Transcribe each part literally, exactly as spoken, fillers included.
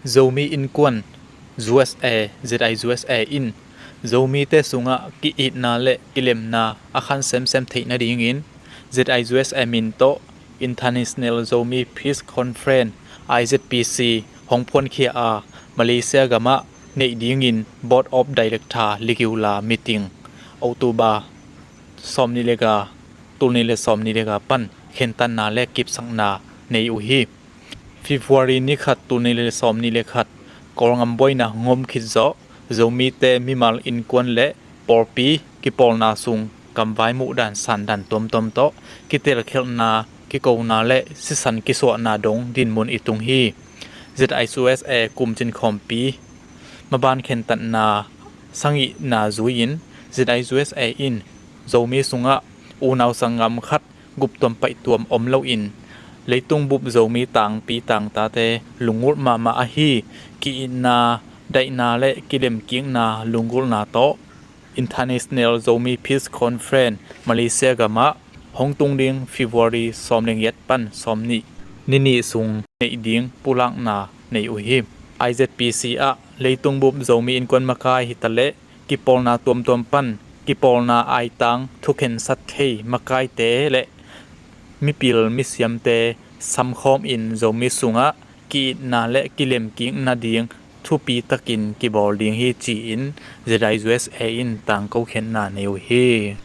Zomi Innkuan USA, Z I USA in Zomite sungah ki-itna le kilemna a khan semsem theih nadingin Z I USA min tawh International Zomi Peace Conference, I Z P C, hong phuankhia a, Malaysia gamah neih dingin Board of Director regular meeting October sawmnih le ga, tul nih le sawmnih le ga pan khentatna le kipsakna nei uh hi. February ni khat, tul nih le sawmnih le khat, Kawlgam buaina hong om khit zawh Zomite mimal innkuan le pawlpi kipawlna sung kamvai muhdan sandan tuamtuam tawh kitelkhialhna, kikona le sisan kisuahna dong dinmun i tung hi. Z I USA kumcin khawmpi maban khentatna sagihna zui-in Z I USA in Zomi sungah unau sanggam khat guptuam paihtuam om loin leitung bup Zomi tangpi tangtate lunggulh mahmah ahi ki-itna, daihna le kilemkikna lunggulhna tawh International Zomi Peace Conference Malaysia gamah hong tung ding February sawmlegiat pan sawmnih ni nih sung neih ding pulakna nei uh hi. I Z P C ah leitung bup Zomi innkuan makai hitaleh kipawlna tuamtuam pan kipawlna aitang thukhensat thei makaite le mipil misiamte samkhawm in Zomi sungah ki-itna le kilemkik nading thupi takin kibawl ding hi ci-in Z I USA in tangko khenna nei uh hi.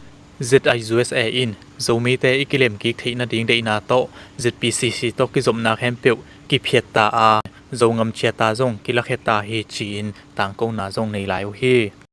Z I USA in Zomite i kilemkik theih nading deihna tawh Z P C C tawh kizopna khempeuh kiphiat ta a, Zogam chiata zong kilakhia ta hi ci-in tangkona zong nei lai uh hi.